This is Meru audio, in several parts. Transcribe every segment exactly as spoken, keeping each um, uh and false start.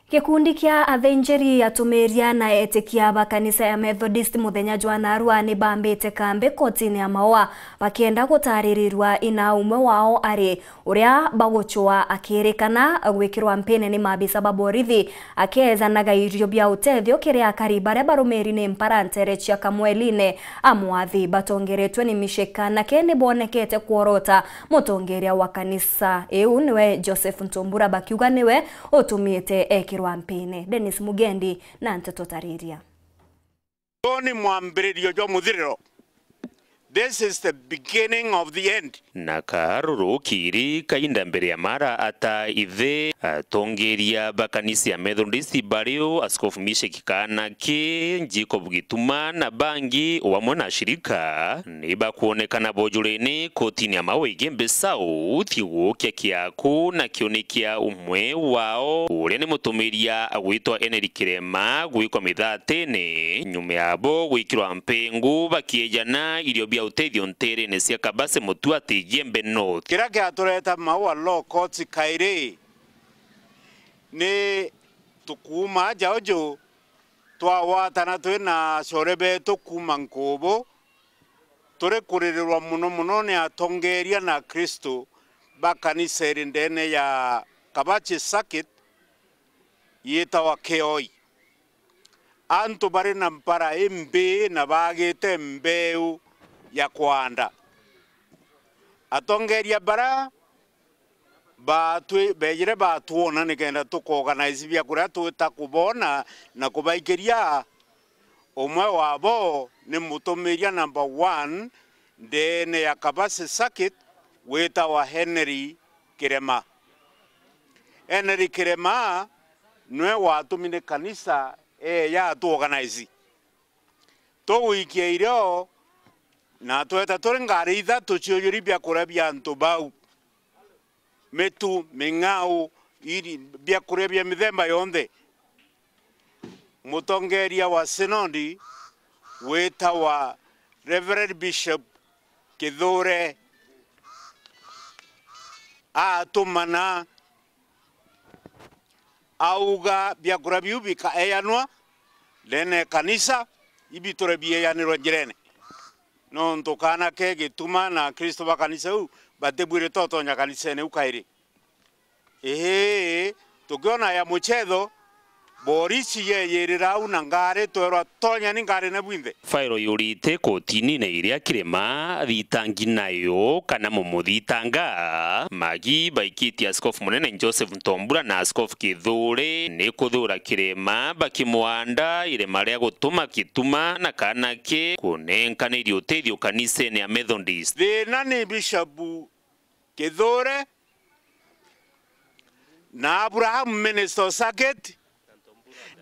Gikundi kia athinjiri, atumiria na etikia ba kanisa ya Methodist muthenya jwa narua ni bambite kambi kotini ya Maua bakienda gutaririrua ina umwe wao ari uria bagucua akirikana gwikirwa mpine ni maabisa ba borithi akeejanaga irio bia utethio kiri akari baria barumiri ni mpara ntere cia Kamwelini. Amwathi batongeretwe ni Mishek Kanake ni bonekete kworota mutongeria wa kanisa iu niwe Joseph Ntombura, bakiuga niwe utumite ekirwa mpine. Dennis Mugendi na nteto tariria. Uyu ni mwambiririo jwa muthiriro. This is the beginning of the end. Na karuru kiri kainda mbere ya mara ata ithe, atongeria ba kanisa ya Methodist bario Askofu Mishek Kanake, Jacob Gituma na bangi, o amwe na ashirika, ni bakwonekana bojurene kotini ya Maua Igembe South, gukia kiaku na kioni kia umwe wao uria ni mutumiria agwitwa Henry Kirema gwikwa mithatene, nyuma yabo gwikirwa mpengu bakiejana irio bia utethio nterene cia Kabase Mutuati Igembe North. Kiria kiatureta Maua Law Courts kairi ni tukuuma aja uju twawatana twi na acore betu kuuma Nkubu, turi kuririrwa mono mono ni atongeria na Akristu ba kanisa iri ndene ya Kabachi Circuit yitawa Kioi. Antu bari na mpara imbii na baagite mbeu ya kwanda. Atongeria bara baatwi-, beejire baatwona nikenda tukoorganize biakuria twita kuboona na kubaikiria. Umwe wabo ni mutumiria number one ndeene ya Kabase Circuit witawa Henry Kirema. Henry Kirema niwe watumire kanisa eeja atuorganize. Tugwikia irio na tweta turi ngari ithatu ciujuri biakuria bia antu bau. Mitu, ming'au, iri, biakuria bia mithemba yonthe. Mutongeria wa sinodi witawa Reverend Bishop Kithure atumana, auga biakuria biu bikaeanwa ndene ya kanisa, ibiture biejanirwe njirene. Nontu kaana ke Gituma na Akristo ba kanisa iu batibwirite utonya kanisene iu kairi. Ii, tukiona ya muchetho, borisi yeyirira au na ngari, twerwa, "Tonyani ngari na bwinthe." Fairo yurite kotini na iria Kirema athitangi nayo kana mumuthitanga. Magi baikitie Askofu Munene Joseph Ntombura na Askofu Kithure ni kuthura Kirema bakimwanda irema ria gutuma Gituma na kaana ke kunenkaniria utethio kanisene ya Methodist. Thina ni Bishopu Kithure na Abraham Minister Circuit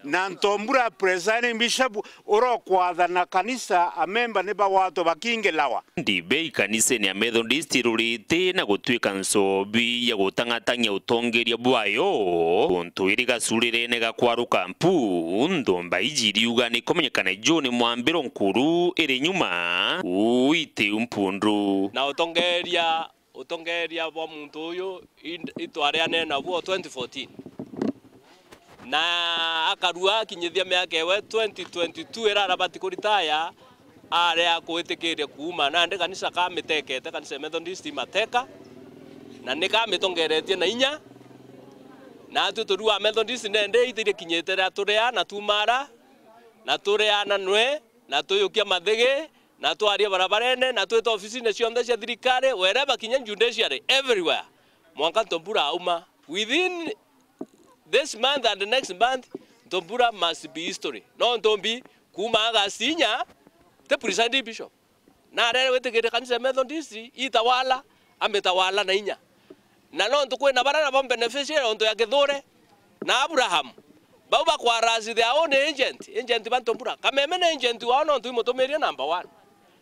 na Ntombura Presiding Bishop urokwathana kanisa, amemba ni bagwatwe bakingilawa. Ndibei kanisene ya Methodist irurite na gutwika nsobi ya gutang'atang'ia utongeria bwayo, untu iri gacurirene ga kwaruka mpu, nthumba iji iriuga ni kumenyekana juu ni mwambiro nkuru iri nyuma, uu itiu mpundu. Na utongeria utongeria bwa muntu uyu i-, itwarianene nabuo twenty fourteen. Na akarua akinyithia miaka ewe twenty twenty-two iria arabati kuritaya, aria akwitikiria kuuma. Nandi kanisa kamitekete, kanisa ya Methodist imateka, na nikamitongeretie na inya. Na atwi turi wa Methodist nende itirie kinyite ria turia na tumara, na turia na nwe, na tuyukia mathigi, na twaria barabarene, na twita ofisine cionthe cia thirikari, wherever, kinya judiciary, everywhere. Mwanka Ntombura auma. Within this month and the next month, Ntombura must be history. No Ntombi, kuuma August inya, ti presiding bishop. Na arere witikire kanisa ya Methodist, itawala, amitawala na inya. Na nontu kwina baria nabo beneficiary ontu ya Kithure na Abraham, bau bakwa rush their own agent, agent ba Ntombura. Kameme ni agent wao nontu imutumirie number one.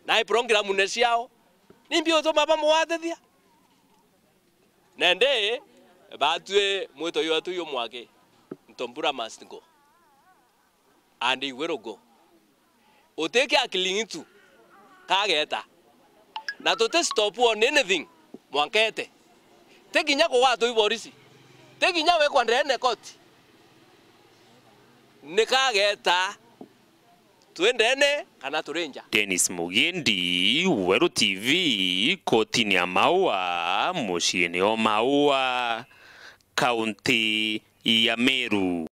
Na i program ne ciao. Nimbi utuma bamugwatithia? Nende, batwi mwito ywetu yu mwaki, Ntombura must go. And he will go. Utiki a Kilingitu kageta. Na tuti stop on anything mwankete. Ti kinya kugwatwa i borisi. Ti kinya wikwa ndene koti. Nikageta twendene kana turi nja. Dennis Mugendi, Weru T V, kotini ya Maua, muciini o Maua, kaunti ya Meru.